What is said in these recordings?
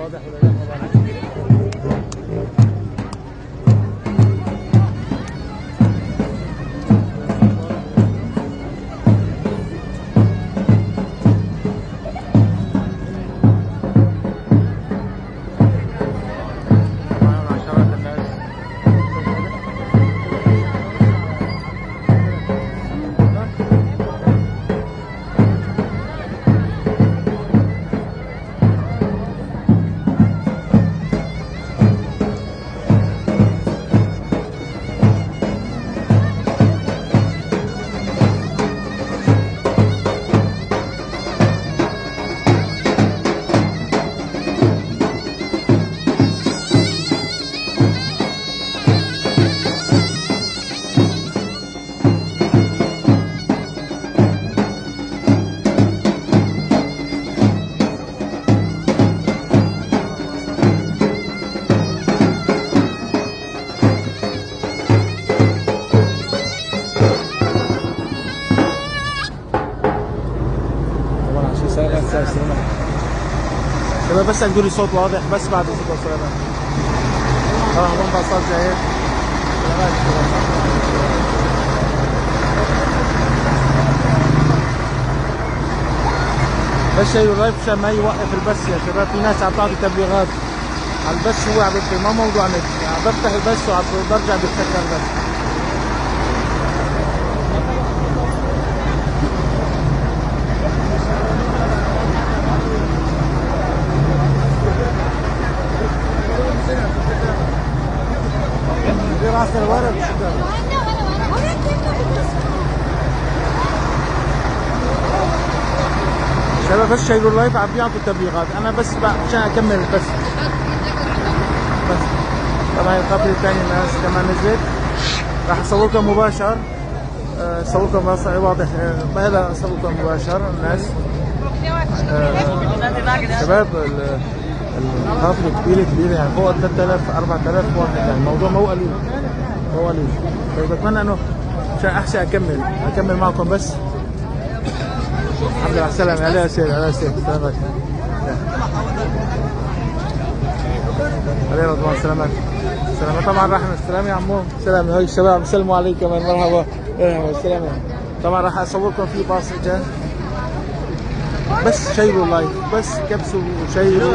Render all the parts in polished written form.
واضح ولا لا، ما بعرف. طبعاً عشرات الناس. شباب بس اكدوا لي صوت واضح بس بعد الصوت والسلامة. طبعا هون باصات جاية. بس شيلوا ال live مشان ما يوقف البث يا شباب، في ناس عم تعطي تبليغات على البث، هو عم بيطفي، ما موضوع نت، عم بفتح البث وعم برجع بيتسكر البث. شباب بس شيلوا ال live عم بيعطوا تبليغات، انا بس عشان اكمل البث بس. طبعا القافلة الثانية الناس كمان نزلت، راح اصور لكم مباشر، اصور لكم واضح، هلا اصور لكم مباشر الناس. شباب القافلة كبيرة كبيرة، يعني فوق 3000 4000 واحد، يعني الموضوع مو قليل مو قليل. طيب بتمنى انه عشان احسن اكمل معكم بس. الحمد لله على السلامة. على سير على سير سلامات. علي رضوان سلامات سلامات. طبعا راح السلام يا عمو، سلام. هاي الشباب سلموا عليك كمان، مرحبا مرحبا سلامة. طبعا راح اصوركم في باص اجا، بس شيلوا live، بس كبسوا وشيلوا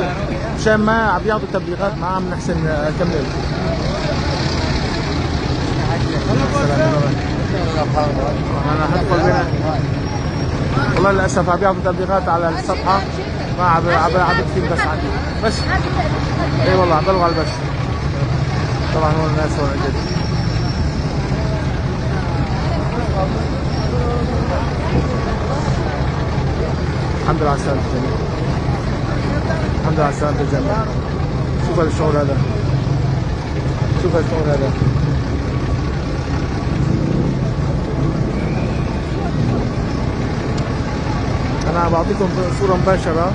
مشان ما عم بيعطوا تبليغات، ما عم نحسن اكمل. انا حدخل بين، والله للاسف عم بيعطوا تبليغات على الصفحة، ما عم بكتب بس عندي بس. اي والله عم بلغوا على البث. طبعا هون الناس هون اجت. الحمد لله على سلامة الجميع. الحمد لله على سلامة الجميع. شوف هالشعور هذا، شوف هالشعور هذا. أنا بعطيكم صورة مباشرة.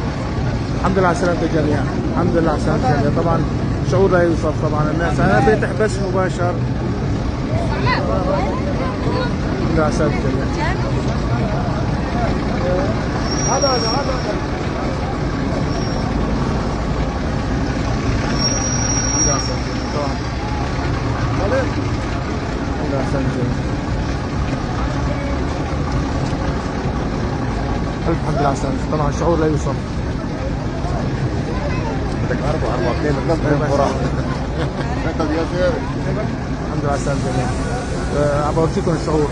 الحمد لله على سلامة الجميع، الحمد لله على سلامة الجميع. طبعا شعور لا يوصف. طبعا الناس، أنا فاتح بث مباشر. الحمد لله على سلامة الجميع. هذا هذا الحمد لله على سلامة الجميع. طبعا الحمد لله على سلامة الجميع. ألف الحمد لله على السلامة. طبعا شعور لا يوصف. بدك 4 4 2 3 الحمد لله على السلامة الجميع. عم بورجيكم الشعور،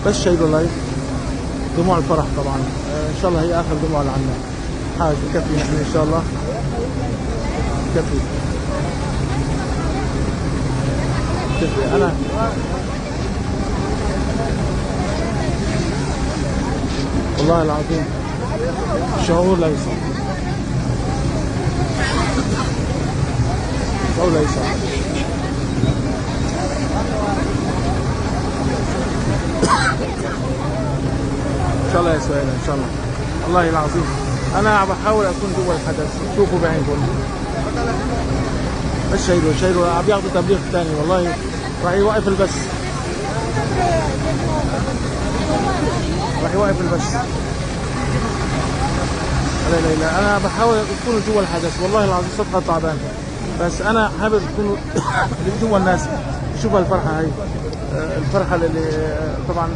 بس شيلوا live، دموع الفرح طبعا. ان شاء الله هي اخر دموع اللي عندنا، حاج بكفي نحن ان شاء الله، بكفي بكفي. انا والله العظيم شعور لا يوصف، شعور لا يوصف. ان شاء الله يا سهيلة، ان شاء الله. والله العظيم انا عم بحاول اكون جوا الحدث، شوفوا بعينكم. بس شيلوا شيلوا، عم بياخذوا تبليغ ثاني، والله راح يوقف البث، راح يوقف البث. لا لا لا، انا بحاول تكونوا جوا الحدث، والله العظيم صدقه تعبان، بس انا حابب تكونوا جوا الناس شوفوا الفرحة هاي، الفرحة اللي طبعا.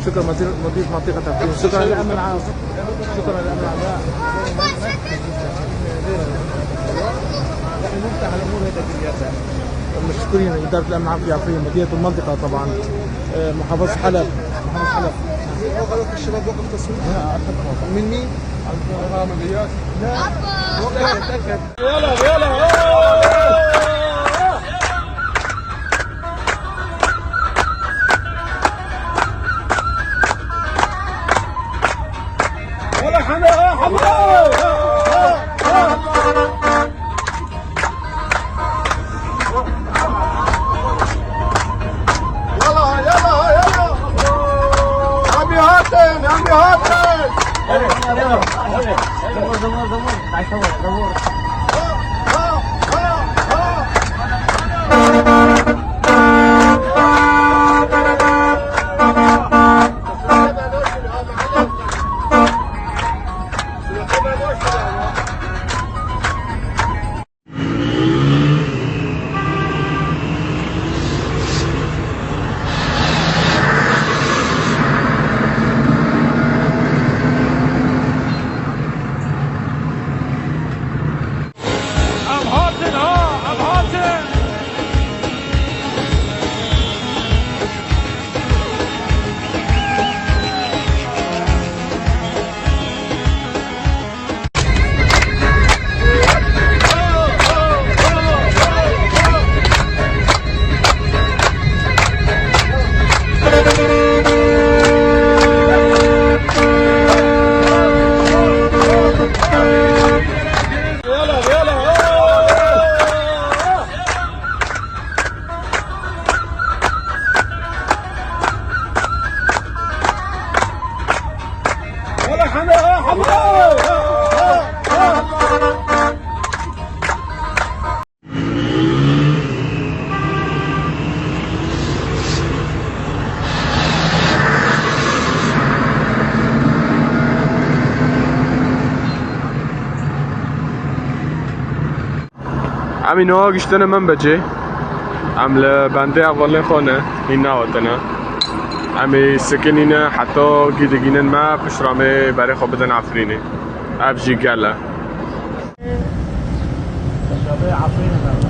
شكرا مدير منطقة عفرين، شكرا للامن العام، شكرا للامن العام. مشكورين ادارة الامن العام في عفرين، مدينة المنطقة طبعا، محافظة حلب، محافظة حلب. الشباب وقف تصوير من مين؟ يلا يلا. ولا حنا حنا. يلا يلا يلا، عمي هاتن، عمي هاتن. دور دور دور، تعال صور دور. ام هاتن، ها ام هاتن. يلا يلا. ولا حنا حنا. عم نوا گشتنە منبەجێ، ئەم لە بەندێ ئەڤەلێ خۆنە هین ناوەتەنە، ئەمێ سکنینە حتا گیدگینن ما پشرامێ بەرێ خۆ بدەن عفرینێ. ئەv jî gel e. عفرين.